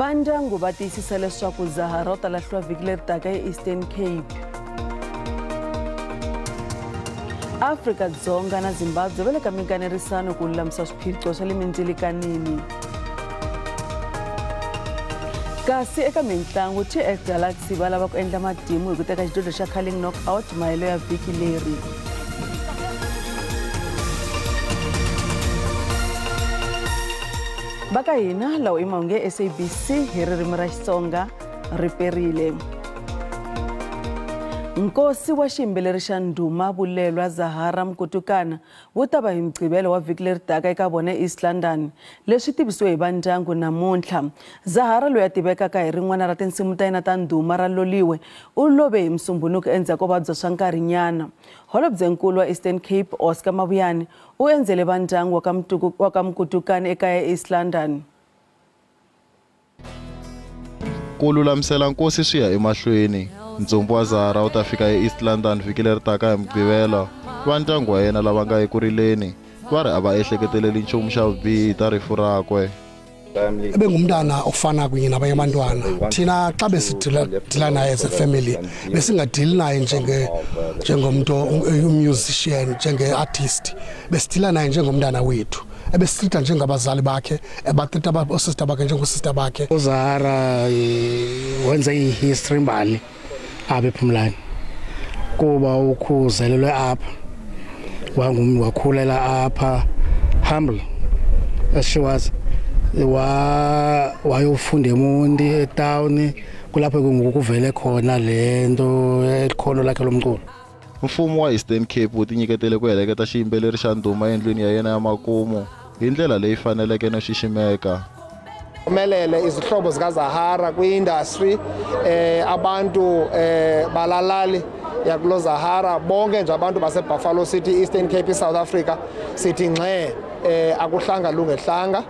Vandyangu va tiyisisa leswaku Zahara u ta lahliwa vhiki leri taka eEastern Cape. Afrika-Dzonga na Zimbabwe va le ka minkanerisano ku lulamisa swiphiqo swa le mindzilikanini. Kasi eka mintlangu, TS Galaxy va lava ku endla matimu hi ku teka xidlodlo xa Carling Knockout mahelo ya vhiki leri. Va ka hina lawa i mahungu ya SABC hi ririmi ra Xitsonga ri perile. Nkosi wa xiyimbeleri xa ndhuma Bulelwa Zahara Mkutukana wu ta va hi Mugqivela wa vhiki leri taka eka vona East London. Leswi tivisiwe hi vandyangu namuntlha. Zahara loyi a tivekaka hi rin'wana ra tinsimu ta yena ta ndhuma ra Loliwe u love hi Musumbhunuku endzhaku ko vabya swa nkarhinyana. Holobyenkulu wa Eastern Cape Oscar Mabuyane u endzele vandyangu wa ka Mkutukana ekaya East London. Ku lulamisela nkosi swi ya emahlweni. Ntsumbu wa Zahara wu ta fika eEast London vhiki leri taka hi Mugqivela. Vandyangu wa yena lava nga eku rileni va ri a va ehleketeleli nchumu xa vubihi ta rifu rakwe. Ebengumntana ofana kunye nabanye abantwana. Thina xa besidila naye as a family, besingadili naye njengomntu musician, njenge-artist. Besidila naye njengomntana wethu. Ebesitrita njengabazali bakhe, ebatrita oosista bakhe njengoosista bakhe. UZahara wenze i-history mbali apha ePhumlani kuba ukhuzelelwe apha, wakhulela apha, humble as she was. Wayofunda eMonti etawuni, kulapho ke ngoku kuvele khona le nto elikhono lakhe lomculo. Mfumo wa Eastern Cape wu tinyiketele ku heleketa xiyimbeleri xa ndhuma endlwini ya yena ya makumu hi ndlela leyi faneleke no xiximeka. Omelele izihlobo zikaZahara kwi-industry, abantu balalali yakulo Zahara, bonke nje abantu baseBuffalo City, Eastern Cape, South Africa, sithi ngxe akuhlanga lungehlanga.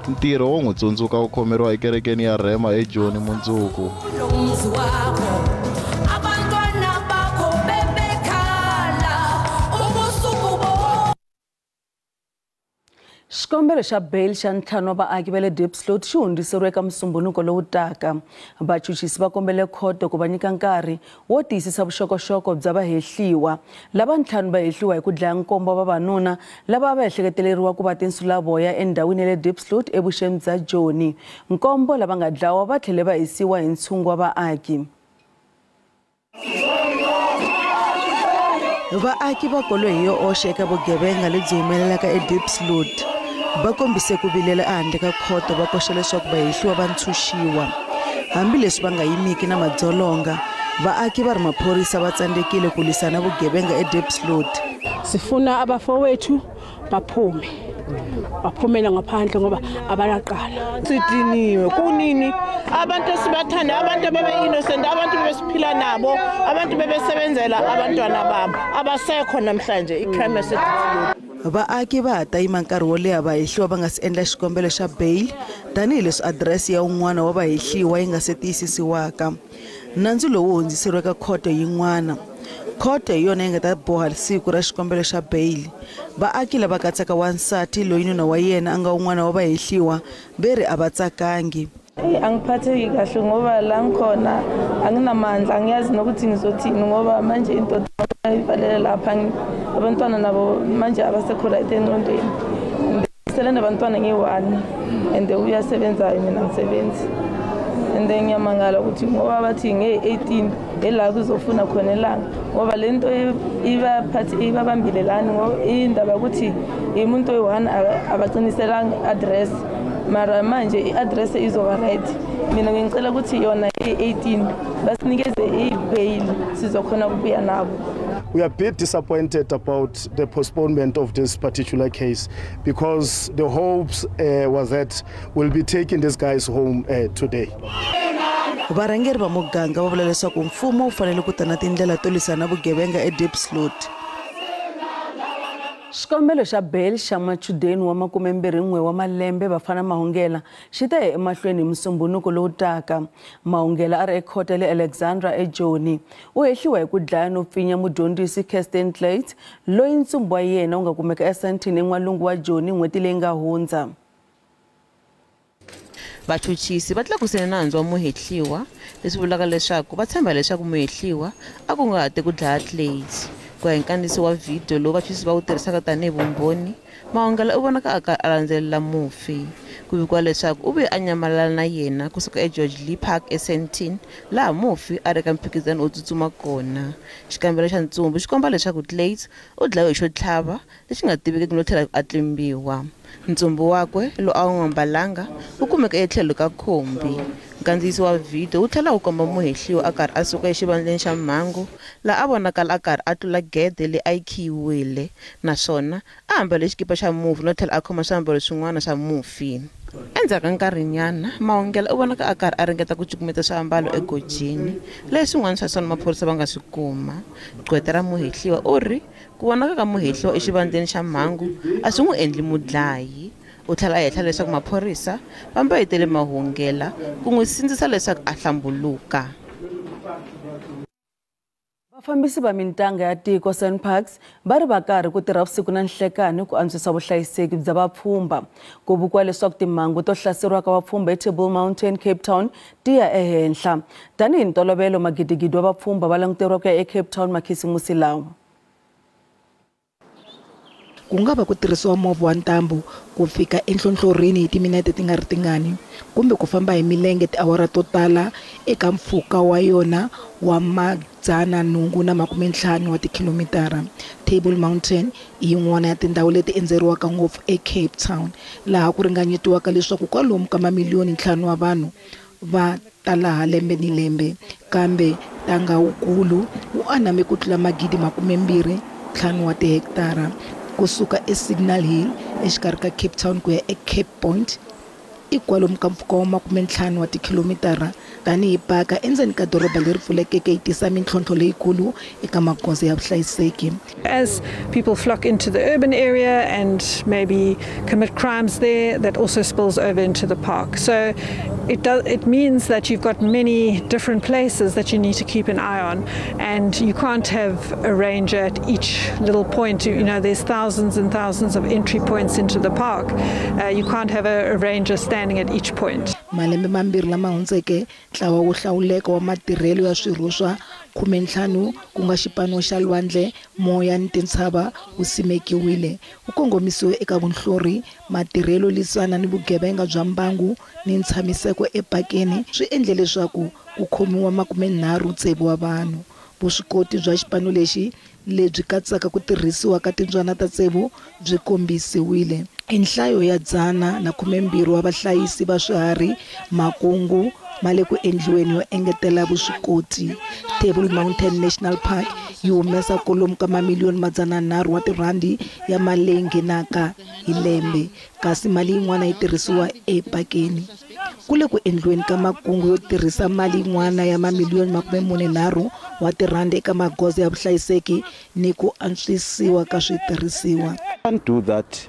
Ntirho wo n'wi tsundzuka wu khomeriwa ekerekeni ya Rema eJoni mundzuku. Xikombelo xa bail xa ntlhanu wa vaaki va le Diepsloot xi hundziseriwe eka Musumbhunuko lowu taka. Vachuchisi va kombele khoto ku va nyika nkarhi wo tiyisisa vuxokoxoko bya vahehliwa. Lava ntlhanu va hehliwa hi ku dlaya nkombo wa vavanuna lava va ehleketeleriwa ku va tinsulavoya endhawini ya le Diepsloot evuxeni bya Joni. Nkombo lava nga dlawa va tlhele va hisiwa hi ntshungu wa vaaki. Vaaki va kolwe hi yo oxa eka vugevenga lebyi humelelaka eDiepsloot. Va kombise ku vilela ehandle ka khoto va koxa leswaku vahehliwa va ntshunxiwa. Hambileswi va nga yimiki na madzolonga, vaaki va ri maphorisa va tsandzekile ku lwisana vugevenga eDiepsloot. Sifuna abafowethu baphume. Baphumela ngaphandle ngoba abalaqala. Sidiniwe kunini abantu esibathanda, abantu ababe innocent, abantu besiphila nabo, abantu bebesebenzela abantwana babo abasekho namhlanje icrime yaseDiepsloot. Vaaki va ha ta yima nkarhi wo leha vahehliwa va nga si endla xikombelo xa bail tanihileswi adirese ya un'wana wa vahehliwa yi nga se tiyisisiwaka. Nandzu lowu hundziseriwe eka khoto yin'wana. Khoto hi yona yi nga ta boha siku ra xikombelo xa bail. Vaaki lava katsaka wansati loyi nuna wa yena a nga un'wana wa vahehliwa ve ri a va tsakangi. Angiphatheki kahle ngoba la ngikhona anginamandla, angiyazi nokuthi ngizothini ngoba manje indoda ivalele lapha, abantwana nabo manje abasekho right engqondweni. Ngisele nabantwana ngiyi-one and uyasebenzayo, mina ngisebenzi. And then ngiyamangala ukuthi ngoba bathi nge-18 ela kuzofuna khona elanga ngoba le nto ibaphathi ibabambile lani ngoba indaba ukuthi umuntu oyi-one abaqiniselanga address, mara manje i-address izoba right. Mina ngicela ukuthi yona i-18 basinikeze i-bail sizokhona ukubuya nabo. We are a bit disappointed about the postponement of this particular case because the hopes was that we'll be taking these guys home today. Varhangeri va muganga va vula leswaku mfumo wu fanele ku ta na tindlela to lwisana vugevenga eDiepsloot. Xikombelo xa bail xa machudeni wa 21 wa malembe Bafana Mahungela xi ta ya emahlweni hi Musumbhunuko lowu taka. Mahungela a ri ekhoto ya le Alexandra eJoni. U hehliwa hi ku dlaya no pfinya mudyondzisi Kirsten Kluyts loyi ntsumbu wa yena wu nga kumeka eSandton en'walungu wa Joni n'hweti leyi nga hundza. Vachuchisi va tlakusile nandzu wa muhehliwa, leswi vulaka leswaku va tshemba leswaku muhehliwa a kunguhate ku dlaya Kluyts. Ku ya hi nkandziyiso wa vhidiyo lowu vachuchisi va wu tirhisaka tanihi vumbhoni, Mahungela u vonaka a karhi a landzelela mufi. Ku vikiwa leswaku u vuye a nyamalala na yena kusuka eGeorge Lee Park eSandton, laha mufi a ri ka mphikizano wo tsutsuma kona. Xikambelo xa ntsumbu xi komba leswaku Kluyts u dlawe hi xo tlhava lexi nga tivekiki no tlhela a tlimbiwa. Ntsumbu wakwe lowu a wu nga mbalanga wu kumeke etlhelo ka khumbi. Nkandziyiso wa vhidiyo wu tlhela wu komba muhehliwa a karhi a suka exivandleni xa mhangu, laha a vonakala a karhi a tlula gede leyi a yi khiyiwile, naswona a ambale xikipa xa mufi no tlhela a khoma swiambalo swin'wana swa mufi. Endzhaku ka nkarhinyana, Mahungela u vonaka a karhi a ringeta ku cukumeta swiambalo egojini, leswi swin'wana swa swona maphorisa va nga swi kuma. Gqweta ra muhehliwa u ri ku vonaka ka muhehliwa exivandleni xa mhangu a swi n'wi endli mudlayi. U tlhela a hehla leswaku maphorisa va mbayetele Mahungela ku n'wi sindzisa leswaku a hlambuluka. Vafambisi va mintanga ya tiko SANParks va ri va karhi ku tirha vusiku na nhlekani ku antswisa vuhlayiseki bya vapfhumba. Ku vikiwa leswaku timhangu to hlaseriwa ka vapfhumba eTable Mountain, Cape Town ti ya ehenhla. Tanihi ntolovelo, magidigidi wa vapfhumba va languteriwa ku ya eCape Town makhisimusi lawa. Ku nga va ku tirhisiwa movha wa ntambu ku fika enhlohlorhini hi timinete ti nga ri tingani, kumbe ku famba hi milenge tiawara to tala eka mpfhuka wa yona wa 850 wa tikhilomitara. Table Mountain i yin'wana ya tindhawu leti endzeriwaka ngopfu eCape Town, laha ku ringanyetiwaka leswaku kwalomu ka mamiliyoni 5 wa vanhu va ta laha lembe ni lembe, kambe ntanga wukulu wu aname ku tlula 25,000 wa tihektara. Kusuka eSignal Hill exikarhi ka Cape Town ku ya eCape Point i kwalomu ka mpfhuka wa 50 wa tikhilomitara. Tanihi paka endzeni ka doroba leri pfulekeke yi tisa mintlhontlho leyikulu eka magoza ya vuhlayiseki. As people flock into the urban area and maybe commit crimes there, that also spills over into the park. So it means that you've got many different places that you need to keep an eye on, and you can't have a ranger at each little point. You know, there's thousands and thousands of entry points into the park. You can't have a ranger standing at each point. Malembe mambirhi lama hundzeke, ntlawa wo hlawuleka wa matirhelo ya swirho swa 15 ku nga xipano xa lwandle, moya ni tintshava wu simekiwile. Wu kongomisiwe eka vunhlori, matirhelo lwisana ni vugevenga bya mbangu ni ntshamiseko epakeni, swi endle leswaku ku khomiwa 36 wa vanhu. Vuswikoti bya xipano lexi lebyi katsaka ku tirhisiwa ka timbyana ta tsevu byi kombisiwile. I nhlayo ya 112 wa vahlayisi va swiharhi, makungu ma le ku endliweni yo engetela vuswikoti. Table Mountain National Park yi humesa kwalomu ka mamiliyoni 300 wa tirhandi ya mali leyi nghenaka hi lembe, kasi mali yin'wana yi tirhisiwa epakeni. Ku le ku endliweni ka makungu yo tirhisa mali yin'wana ya mamiliyoni 43 wa tirhandi eka magoza ya vuhlayiseki ni ku antswisiwa ka switirhisiwa. Can't do that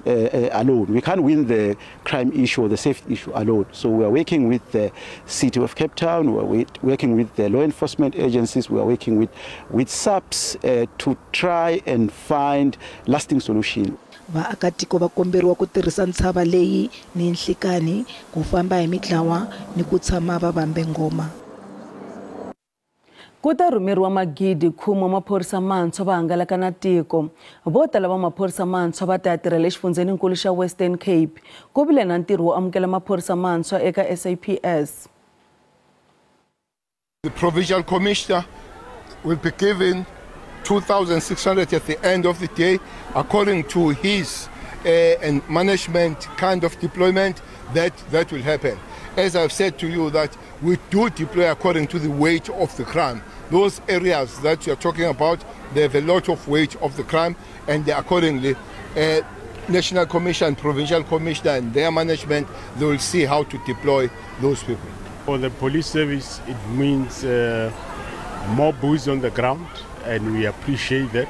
alone. We can't win the crime issue or the safety issue alone. So we are working with the City of Cape Town, we are working with the law enforcement agencies, we are working with SAPS to try and find lasting solutions. Vaakatiko va komberiwa ku tirhisa ntshava leyi ni nhlikani, ku famba hi mitlawa ni ku tshama va vambe ngoma. Ku ta rhumeriwa 10,000 wa maphorisa mantshwa va hangalaka na tiko. Vo tala va maphorisa mantshwa va ta ya tirhela exifundzheninkulu xa Western Cape. Ku vile na ntirho wo amukela maphorisa mantshwa eka SAPS. The provincial commissioner will be given 2,600 at the end of the day, according to his and management kind of deployment that will happen. As I've said to you, that we do deploy according to the weight of the crime. Those areas that you're talking about, they have a lot of weight of the crime, and they accordingly, National Commission, Provincial Commissioner and their management, they will see how to deploy those people. For the police service, it means more boots on the ground, and we appreciate that,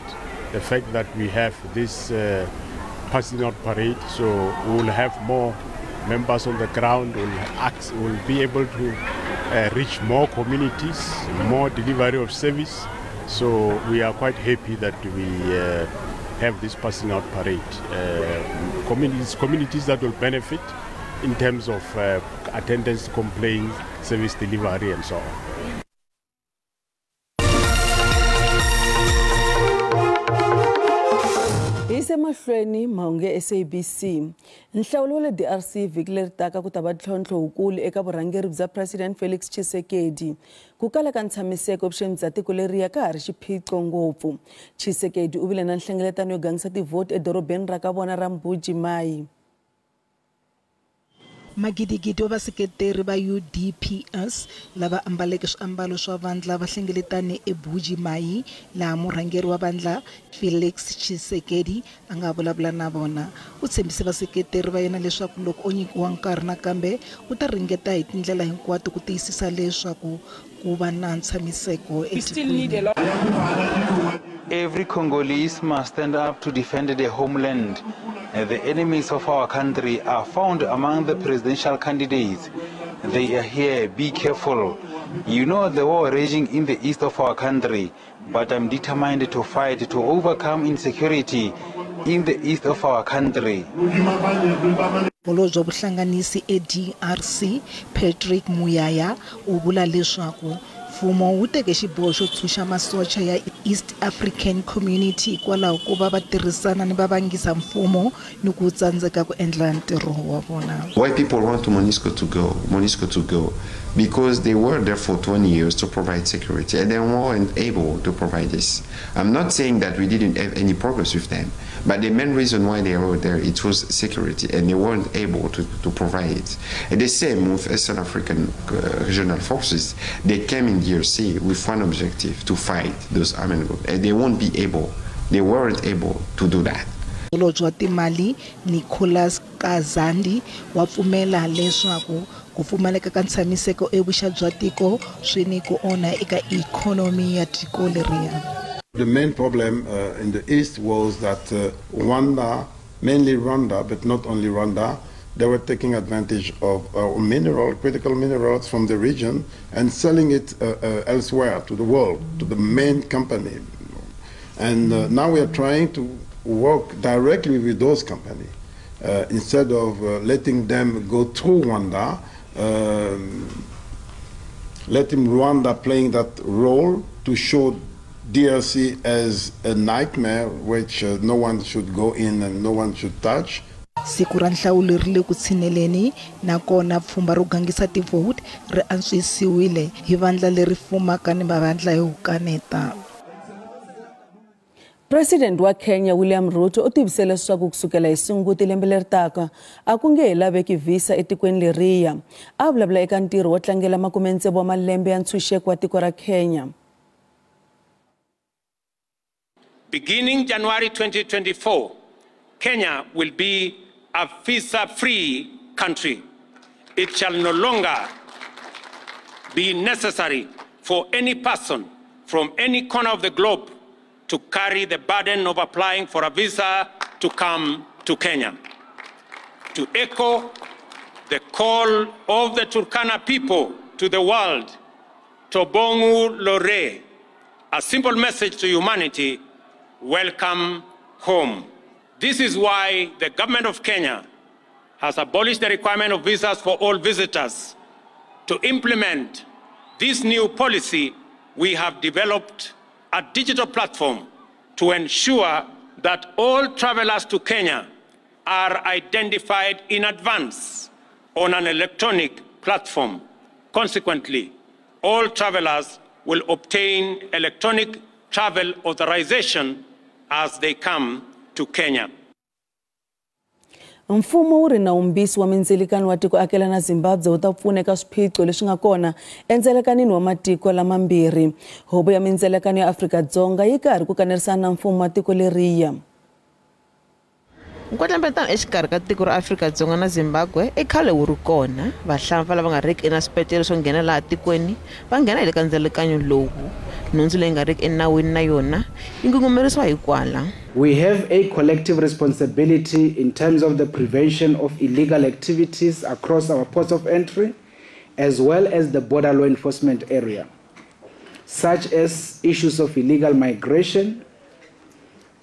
the fact that we have this passing out parade, so we will have more members on the ground, will be able to reach more communities, more delivery of service. So we are quite happy that we have this passing out parade. Communities that will benefit, in terms of attendance to complaints, service delivery, and so on. Emahlweni mahungu ya SABC. Nhlawulo wa le DRC vhiki leri taka ku ta va ntlhontlho wukulu eka vurhangeri bya President Felix Tshisekedi. Ku kala ka ntshamiseko evuxeni bya tiko leriya ka ha ri xiphiqo ngopfu. Tshisekedi u vile na nhlengeletano yo gangisa tivhoti edorobeni ra ka vona ra Mbuji-Mayi. Magidigidi wa vaseketeri va UDPS lava ambaleke swiambalo swa vandla va hlengeletane eMbuji-Mayi laha murhangeri wa vandla Felix Tshisekedi a nga vulavula na vona. U tshembise vaseketeri va yena leswaku loko o nyikiwa nkarhi nakambe u ta ringeta hi tindlela hinkwato ku tiyisisa leswaku ku va na ntshamiseko etikweni. Every Congolese must stand up to defend their homeland. The enemies of our country are found among the presidential candidates. They are here. Be careful. You know the war raging in the east of our country, but I'm determined to fight to overcome insecurity in the east of our country. Holobye wa vuhlanganisi eDRC Patrick Muyaya u vula leswaku mfumo wu teke xiboho xo tshunxa masocha ya East African Community hikwalaho ko va va tirhisana ni vavangisa mfumo ni ku tsandzeka ku endla ntirho wa vona. Why people want to MONUSCO to go? Because they were there for 20 years to provide security, and they weren't able to provide this. I'm not saying that we didn't have any progress with them, but the main reason why they were there, it was security, and they weren't able to provide it. And the same with Eastern African regional forces. They came in DRC with one objective, to fight those armed groups, and they won't be able, they weren't able to do that. Holobye wa timali Nicolas Kazandi wa pfumela leswaku ku pfumaleka ka ntshamiseko evuxa bya tiko swi ni ku onha eka ikhonomi ya tiko leriya. The main problem in the East was that Rwanda, mainly Rwanda, but not only Rwanda, they were taking advantage of critical minerals from the region and selling it elsewhere to the world, to the main company. And now we are trying to work directly with those companies instead of letting them go through Rwanda, letting Rwanda playing that role to show DRC as a nightmare which no one should go in and no one should touch. Siku ra nhlawulo ri le ku tshineleni nakona pfhumba ro gangisa tivhoti ri antswisiwile hi vandla leri fumaka ni mavandla yo kaneta. President wa Kenya William Ruto u tivise leswaku kusukela hi Sunguti lembe leri taka a ku nge he laveki visa etikweni leriya. A vulavula eka ntirho wo tlangela 60 wa malembe ya ntshunxeko wa tiko ra Kenya. Beginning January 2024, Kenya will be a visa-free country. It shall no longer be necessary for any person from any corner of the globe to carry the burden of applying for a visa to come to Kenya. To echo the call of the Turkana people to the world, Tobongu Lore, a simple message to humanity, welcome home. This is why the government of Kenya has abolished the requirement of visas for all visitors. To implement this new policy, we have developed a digital platform to ensure that all travelers to Kenya are identified in advance on an electronic platform. Consequently, all travelers will obtain electronic travel authorization as they come to Kenya. Mfumo wu ri nawumbisi wa mindzilikano wa tiko akela na Zimbabwe wu ta pfuna eka swiphiqo leswi nga kona endzelekanini wa matiko lamambirhi. Huvo ya mindzelekano ya Afrika-Dzonga yi karhi ku kanerisana na mfumo wa tiko leriya. Nkwetlembetano exikarhi ka tiko ra Afrika-Dzonga na Zimbabwe i khale wu ri kona. Vahlampfa lava nga riki ena swipecelo swo nghena laha tikweni va nghena hi le ka ndzelekanyo lowu. Nhundzu leyi nga riki enawini na yona yi ngungumerisiwa hi kwala. We have a collective responsibility in terms of the prevention of illegal activities across our ports of entry, as well as the border law enforcement area, such as issues of illegal migration,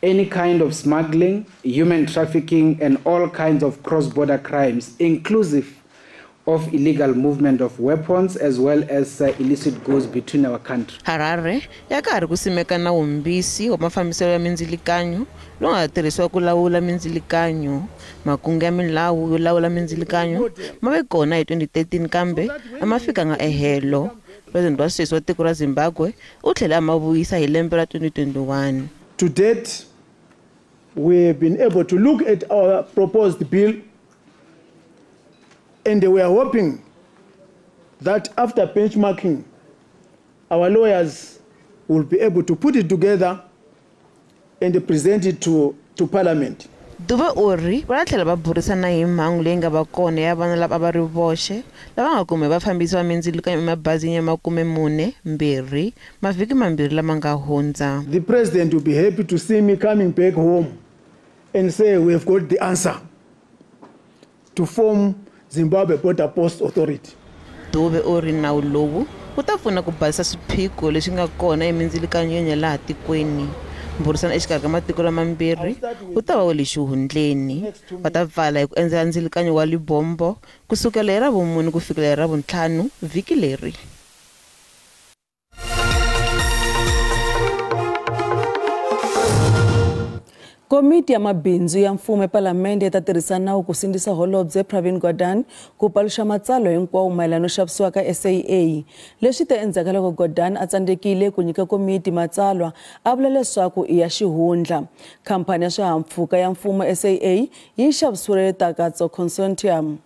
any kind of smuggling, human trafficking, and all kinds of cross-border crimes, inclusive of illegal movement of weapons as well as illicit goods between our country. Harare ya karhi ku simeka nawumbisi wa mafambiselo ya mindzilikanyo lowu nga tirhisiwa ku lawula mindzilikanyo. Makungu ya milawu yo lawula mindzilikanyo ma ve kona hi 2013 kambe a ma fikanga ehelo. President wa sweswi wa tiko ra Zimbabwe u tlhele a ma vuyisa hi lembe ra 2021. To date, we have been able to look at our proposed bill, and we are hoping that after benchmarking, our lawyers will be able to put it together and present it to Parliament. Dube u ri va tlhela va burisana hi mhangu leyi nga va kona ya vana lava va ri voxe lava nga kume vafambisi va mindzilikanyo emabazini ya 42 mavhiki mambirhi lama nga hundza. The president will be happy to see me coming back home and say we have got the answer to form Zimbabwe Border Post Authority. Dube u ri nawu lowu wu ta pfuna ku basisa swiphiqo leswi nga kona emindzilikanyweni ya laha tikweni. Mbhurisano exikarhi ka matiko lamambirhi wu ta va wu le xihundleni. Va ta pfala hi ku endzela ndzilikanyo wa Lebombo kusukela hi Ravumune ku fikela hi Ravuntlhanu vhiki leri. Komiti ya mabindzu ya mfumo ePalamende yi ta tirhisa nawu ku sindzisa holobye Pravin Gordhan ku paluxa matsalwa hinkwawo mayelana no xavisiwa ka SAA. Leswi ta endzhaku ka loko Gordhan a tsandzekile ku nyika komiti matsalwa a vula leswaku i ya xihundla. Khamphani ya swihahampfhuka ya mfumo SAA yi xavisiwile Takatso Consortium.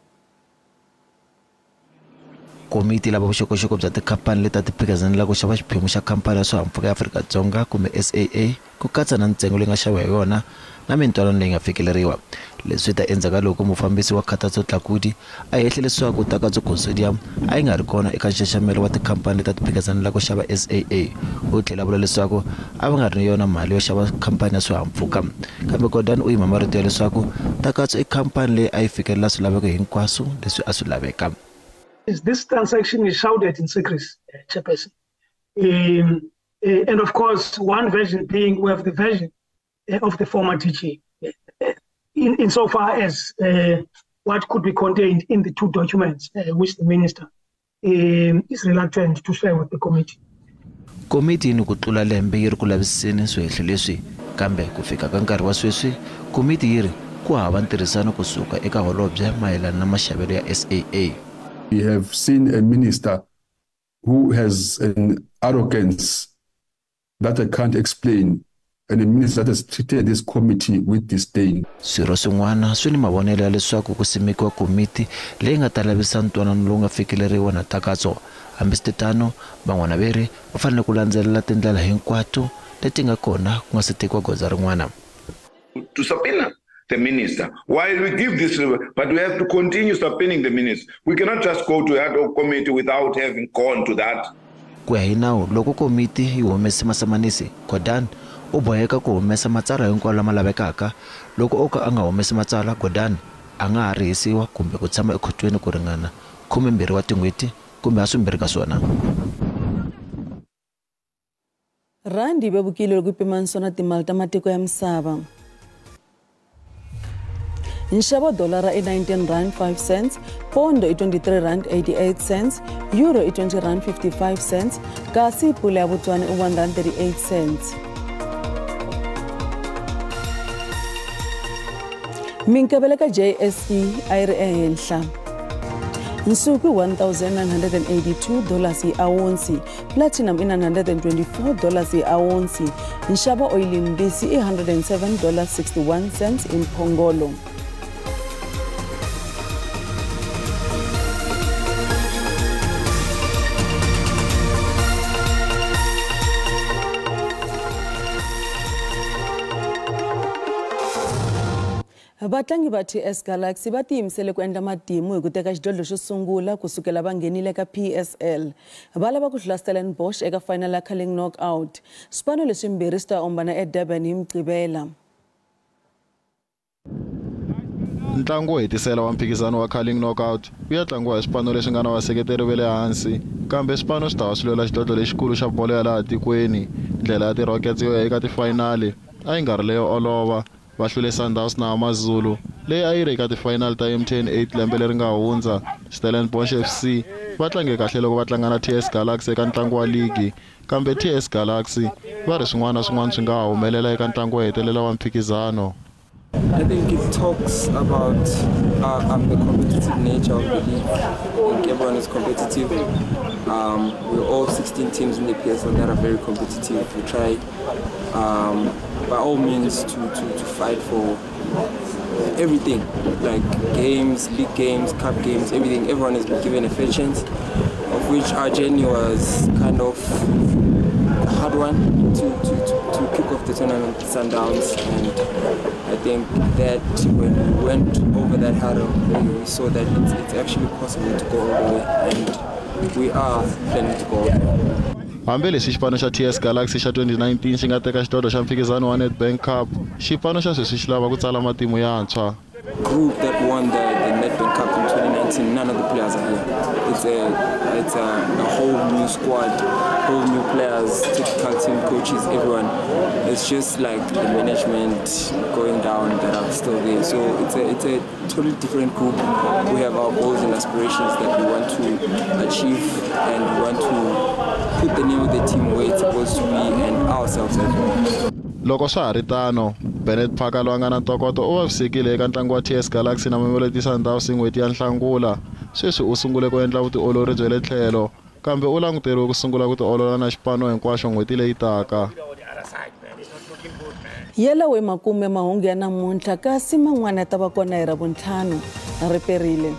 Komiti lava vuxokoxoko bya tikhampani leti ti phikizanela ku xava xiphemu xa khampani ya swihahampfhuka ya Afrika-Dzonga kumbe SAA ku katsa na ntsengo leyi nga xaviwa hi yona na mintwanano leyi nga fikeleriwa. Leswi ta endzhaku ka loko mufambisi wa Kgathatso Tlhakudi a hehle leswaku Takatso Consortium a yi nga ri kona eka nxaxamelo wa tikhampani leti ti phikizanela ku xava SAA. U tlhela a vula leswaku a va nga ri na yona mali yo xava khampani ya swihahampfhuka. Kambe Gordhan u yima marito ya leswaku Takatso i khampani leyi a yi fikelela swilaveko hinkwaswo leswi a swi laveka. This transaction is shrouded in secrecy, Chairperson. And of course, one version being we have the version of the former DG, insofar as what could be contained in the two documents which the minister is reluctant to share with the committee. Komiti yi ni ku tlula lembe yi ri ku lavisiseni swihehlo leswi, kambe ku fika ka nkarhi wa sweswi komiti yi ri ku hava ntirhisano kusuka eka holobye mayelana na maxavelo ya SAA. We have seen a minister who has an arrogance that I can't explain, and a minister that has treated this committee with disdain. Swirho swin'wana swi ni mavonelo ya leswaku ku simekiwa komiti leyi nga ta lavisa ntwanano lowu nga fikeleriwa na Takatso. Hambiswiritano, van'wana va ri va fanele ku landzelela tindlela hinkwato leti nga kona ku nga se tekiwa goza rin'wana. To subpoena the minister, while we give this, but we have to continue subpoenaing the minister. We cannot just go to ad hoc committee without having gone to that. Ku ya hi nawu, loko komiti yi humese masamanisi, Gordhan u boheka ku humesa matsalwa hinkwawo lama lavekaka. Loko o ka a nga humesi matsalwa, Gordhan a nga ha rihisiwa kumbe ku tshama ekhotweni ku ringana 12 wa tin'hweti kumbe haswimbirhi ka swona. Randi yi vevukile loko yi pimanisiwa na timali ta matiko ya misava. Nxavo dolara i 19 rand 5 cents, pondo i 23 rand 88 cents, euro i 20 rand 55 cents, kasi pula ya Botswana i 1 rand 38 cents. Minkavelo ka JSE a yi ri ehenhla. Nsuku i $1,982 hi awunsi, platinum i $924 hi awunsi, nxavo oyili mbisi i $107.61 imphongolo. Vatlangi va TS Galaxy va tiyimisele ku endla matimu hi ku teka xidlodlo xo sungula kusukela va nghenile ka PSL. Va lava ku hlula Stellenbosch eka final ya Carling Knockout. Swipano leswimbirhi swi ta ombana eDurban hi Mugqivela. Ntlangu wo hetisela wa mphikizano wa Carling Knockout wu ya tlangiwa hi swipano leswi nga na vaseketeri va le hansi, kambe swipano swi ta va swi lwela xidlodlo lexikulu xa bolo ya laha tikweni. Ndlela ya ti-Rockets yo ya eka tifayinali a yi nga ri leyo olova. Va hlule Sundowns na AmaZulu leyi a yi ri eka ti-final ta MTN 8 lembe leri nga hundza. Stellenbosch FC va tlange kahle loko va tlanga na TS Galaxy eka ntlangu wa ligi, kambe TS Galaxy va ri swin'wana na swin'wana swi nga ha humelela eka ntlangu wo hetelela wa mphikizano. I think it talks about the competitive nature of the league. I think everyone is competitive. We're all 16 teams in the PSL that are very competitive. We try by all means to fight for everything, like games, league games, cup games, everything. Everyone has been given a fair chance, of which our journey was kind of a hard one to kick off the tournament with Sundowns, and I think that when we went over that hurdle, we saw that it's actually possible to go all the way, and we are planning to go all the way. Hambileswi xipano xa TS Galaxy xa 2019 xi nga teka xidlodlo xa mphikizano wa Nedbank Cup, xipano xa sweswi xi lava ku tsala matimu yantshwa. Group that won the Nedbank Cup in 2019, none of the players are here. It's a whole new squad, whole new players, technical team, coaches, everyone. It's just like the management going down that are still there. So it's a totally different group. We have our goals and aspirations that we want to achieve, and we want to put the name of the team where it's supposed to be and ourselves as well. Loko swa ha ri tano, Bennett Parker loyi a nga na ntokoto u vavisekile eka ntlangu wa TS Galaxy na Mamelodi Sundowns n'hweti ya Nhlangula. Sweswi u sungule ku endla vutiolori bya le tlhelo, kambe u languteriwe ku sungula ku tiolola na xipano hinkwaxo n'hweti leyi taka. Yalawo makume mahungu ya namuntlha, kasi man'wana ya ta va kona hi Ravuntlhanu. Riperile.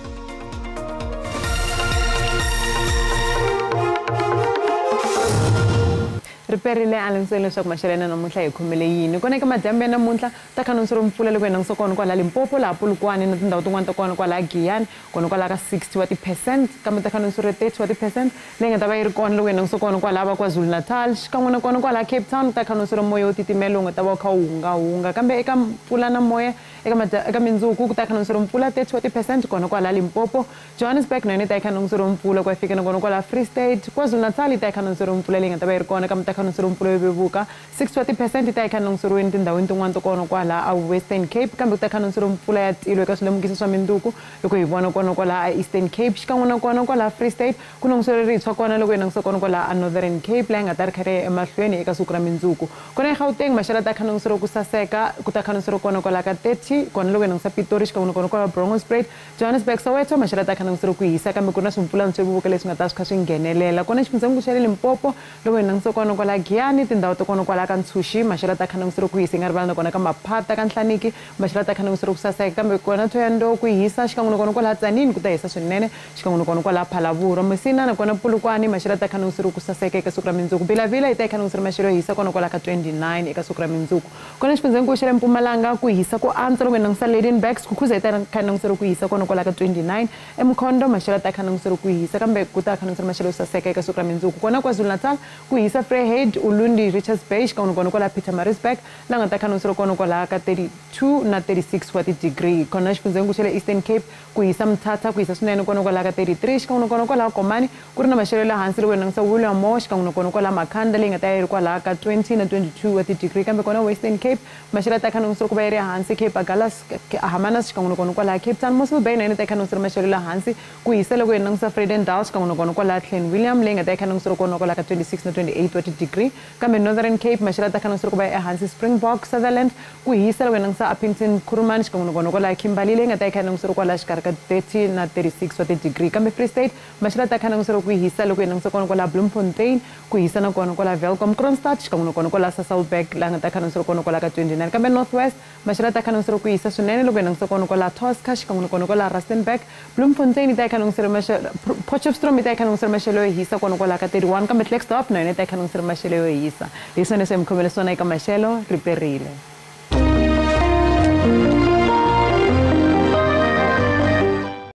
Riperile a landzele leswaku maxelo ya namuntlha hi khomele yini. Kona eka madyambu ya namuntlha ta kha mpfula loko hi langutisa kona kwala Limpopo, laha Polokwane na tindhawu tin'wana ta kona kwala Giyani, kona kwala ka 60 wa ti-percent, kambe ta kha 30 wa ti-percent leyi nga ta va yi ri kona loko hi langutisa kona kwala va KwaZulu-Natal, xikan'we na kona kwala Cape Town ta kha moya wo titimela wu nga ta va wu kha wu hungahunga. Kambe eka mpfula na moya eka mindzuku ku ta kha mpfula 30 wa ti-percent kona kwala Limpopo. Johannesburg na yona yi ta kha mpfula ku ya fika na kona kwala Free State. KwaZulu-Natal yi ta kha mpfula leyi nga ta va yi ri kona, kambe ta kha mpfula yo vevuka 6 wa ti-percent yi ta kha nongiseriweni tindhawini tin'wana to kona kwala a Western Cape, kambe ku ta kha nongiseriwa mpfula ya tilo eka swilemukiso swa minduku loko hi vona kona kwala a Eastern Cape, xikan'we na kona kwala Free State ku nongiseriwa ritshwa kona loko hi langutisa kona kwala a Northern Cape leyi nga ta ri kha ri ya emahlweni eka siku ra mindzuku. Kona eGauteng maxelo ta kha nongiseriwa ku saseka, ku ta kha nongiseriwa kona kwala ka 30 kona loko hi langutisa Pitori, xikan'we na kona kwala Bronkhorstspruit. Johannesburg, Soweto maxelo ta kha nongiseriwa ku hisa, kambe ku na swimpfulana swo vevuka leswi nga ta swi kha swi nghenelela. Kona xifundzhankulu xa le Limpopo loko hi langutisa kona kwala Giyani, tindhawu ta kona kwala ka Ntshuxi maxelo ta kha nongiseriwa ku hisa, yi nga rivala na kona ka Maphata ka Nhlaniki maxelo ta kha nongiseriwa ku saseka, kambe kona Thohoyandou ku hisa, xikan'we na kona kwala Tzaneen ku ta hisa swinene, xikan'we na kona kwala Phalaborwa, Musina na kona Polokwane maxelo ta kha nongiseriwa ku saseka eka siku ra mindzuku. Vilavila yi ta kha nongiseriwa maxelo yo hisa kona kwala ka 29 eka siku ra mindzuku. Kona xifundzhankulu xa le Mpumalanga ku hisa ku antswa loko hi langutisa Lydenburg, Skukuza yi ta kha nongiseriwa ku hisa kona kwala ka 29. eMkhondo maxelo ta kha nongiseriwa ku hisa, kambe ku ta kha nongiseriwa maxelo yo saseka eka siku ra mindzuku. Kona KwaZulu-Natal ku hisa Vryheid, Ulundi, Richards Bay, xikan'we na kona kwala Pietermaritzburg la nga ta kha nongiseriwa kona kwala ka 32 na 36 wa ti-degree. Kona xifundzhankulu xa le Eastern Cape ku hisa Mthatha, ku hisa swinene kona kwala ka 33, xikan'we na kona kwala Komani ku ri na maxelo ya le hansi loko hi langutisa William Moore, xikan'we na kona kwala Makhanda leyi nga ta yi ri kwala ka 20 na 22 wa ti-degree. Kambe kona Western Cape maxelo ya ta kha nongiseriwa ku va yi ri hansi, Cape Agulhas, Hermanus, xikan'we na kona kwala Cape Town. Mossel Bay na yona yi ta kha nongiseriwa maxelo ya le hansi, ku hisa loko hi langutisa Vredendal, xikan'we na kona kwala Clan William leyi nga ta yi kha nongiseriwa kona kwala ka 26 na 28 wa ti-degree. Kambe Northern Cape maxelo ya ta kha nongiseriwa ku va ehansi, Springbok, Sutherland ku hisa loko hi langutisa Upington, Kuruman, xikan'we na kona kwala Kimberley leyi nga ta yi kha nongiseriwa kwala xikarhi ka 30 na 36 wa ti-degree. Kambe Free State maxelo ya ta kha nongiseriwa ku hisa loko hi langutisa kona kwala Bloemfontein, ku hisa na kona kwala Welkom, Kroonstad, xikan'we na kona kwala Sasolburg laha nga ta kha nongiseriwa kona kwala ka 29. Kambe North West maxelo ya ta kha nongiseriwa ku hisa swinene loko hi langutisa kona kwala Tosca, xikan'we na kona kwala Rustenburg. Bloemfontein yi ta yi kha nongiseriwa maxelo, Potchefstroom yi ta yi kha nongiseriwa maxelo yo hisa kona kwala ka 31, kambe Klerksdorp na yona yi ta yi kha nongiseriwa maxelo yo hisa. Leswi swona swi hi mi khomele swona eka maxelo. Riperile.